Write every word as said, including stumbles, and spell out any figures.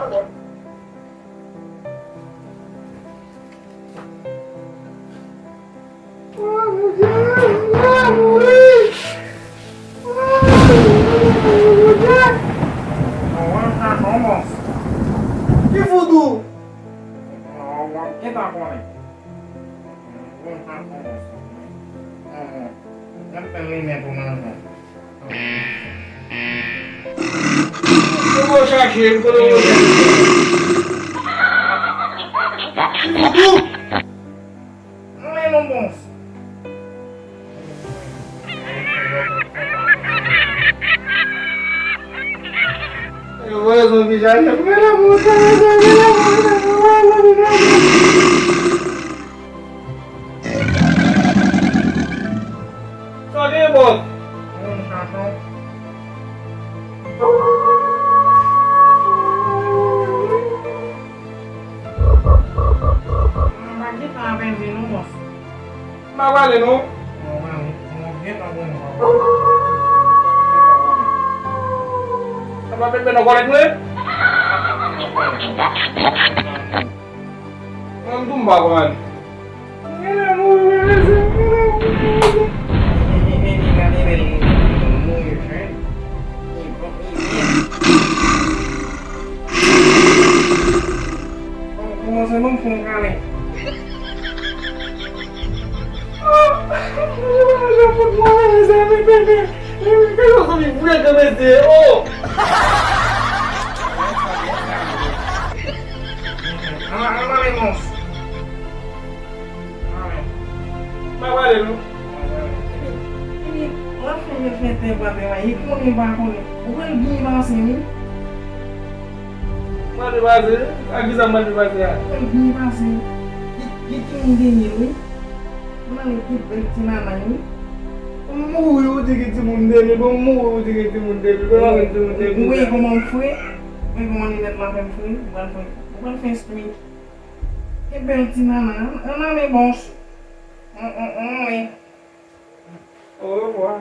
Ki voodoo? Non, w ap gentan konnen. Bon, sa bon, sa. N ap fè limèt ou nan men. Kote w chache, kote w chache. Ki voodoo? Mwen non, bòs. Yo voye zonbi chache m. Mezanmi, mezanmi, mezanmi, mezanmi. Sa w gen, bòs? M pa gentan ap envye non, bòs. M pa prale non. Sa pa pepe nan kòlèt mwen. Mwen m tou m pa prale. Kòmanse ban m fè yon kalen. Ala, ala lemons. Mwen prale non. Epi, epi, w ap fè bèl fè tè pa tè la, e konnen pa konnen. Ou pral byen pase, wi. Mwen te pase, a kisa mwen te pase a? Ou pral byen pase. Gen, gen timoun dèyè l, wi. Mwen gen bèl ti nanay, wi. M mouri, ou di gen timoun dèyè l, bon, m mouri, ou di gen timoun dèyè l, bon, gen timoun dèyè l. Ou wè kòman m fre? Ou wè kòman linèt la fè m fre? Ou pral fè, ou pral fè espri. Ke bèl ti nana, an, an ale bòs. An, an, an, wi. Orevwa.